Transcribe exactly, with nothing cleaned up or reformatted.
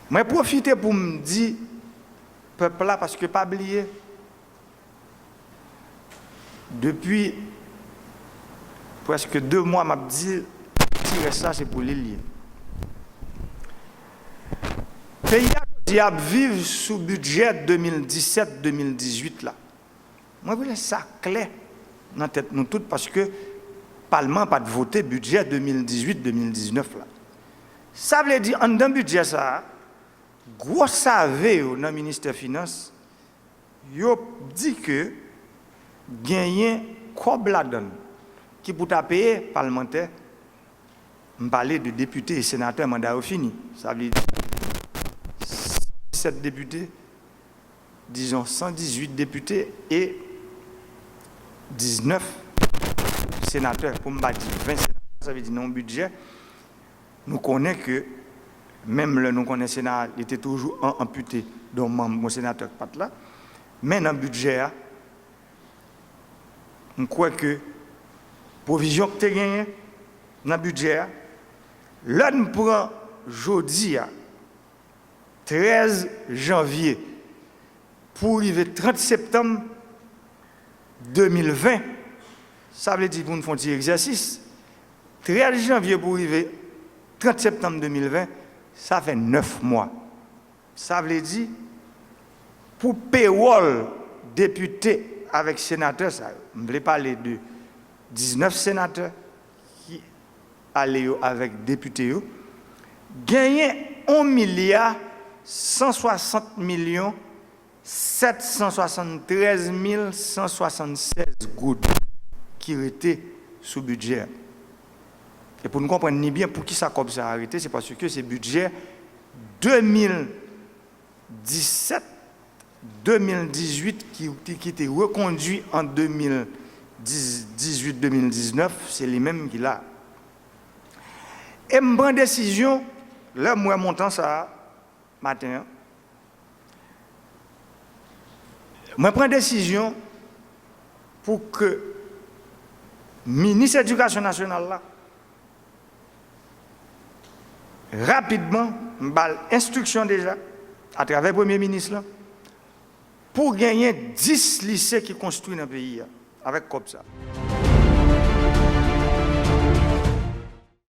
Mwen pwofite pou m di pèp la, paske pa bliye, depi prèske de mwa m ap di, ti rès la se pou li l ye. Peyi a jodi a ap viv sou bidjè de mil disèt de mil dizuit la. Mwen vle sa klè nan tèt nou tout, paske palman an pa t vote bidjè de mil dizuit de mil diznèf la. Sa vle di, anndan bidjè sa a, gwo save yo nan ministè finans, yo di ke genyen kòb ladan l ki pou ta peye palmantè. M pale de depite e senatè, manda yo fini. Sa vle di san disèt depite, dizon san dizuit depite e diznèf senatè, pou m pa di ven senatè. Sa vle di nan yon bidjè, nou konnen ke, menm lè nou konnen Sena a, li te toujou an anpite de yon manm, yon senatè ki pa t la, men nan bidjè a, m kwè ke pwovizyon ki te genyen nan bidjè a, lè n pran jodi a, trèz janvye, pou rive trant septanm de mil ven, sa vle di, pou n fè yon ti egzèsis, trèz janvye pou rive trant septanm de mil ven, sa fè nèf mwa. Sa vle di, pou pewòl depite avèk senatè sa yo, m vle pale de diznèf senatè ki ale yo avèk depite yo, genyen yon milya san swasant milyon sèt san swasanntrèz mil san swasannsèz goud ki rete sou bidjè a. E pou n konprann ni byen poukisa kòb sa a rete, se paske se bidjè de mil disèt de mil dizuit ki, ki, ki te rekondui an de mil dizuit de mil diznèf, se li menm ki la. E m pran desizyon, lè m wè montan sa a, maten an, mwen pran desizyon pou ke minis edikasyon nasyonal la, rapidman, m ba l enstriksyon deja, atravè premye minis lan, pou genyen dis lise ki konstwi nan peyi a, avèk kòb sa.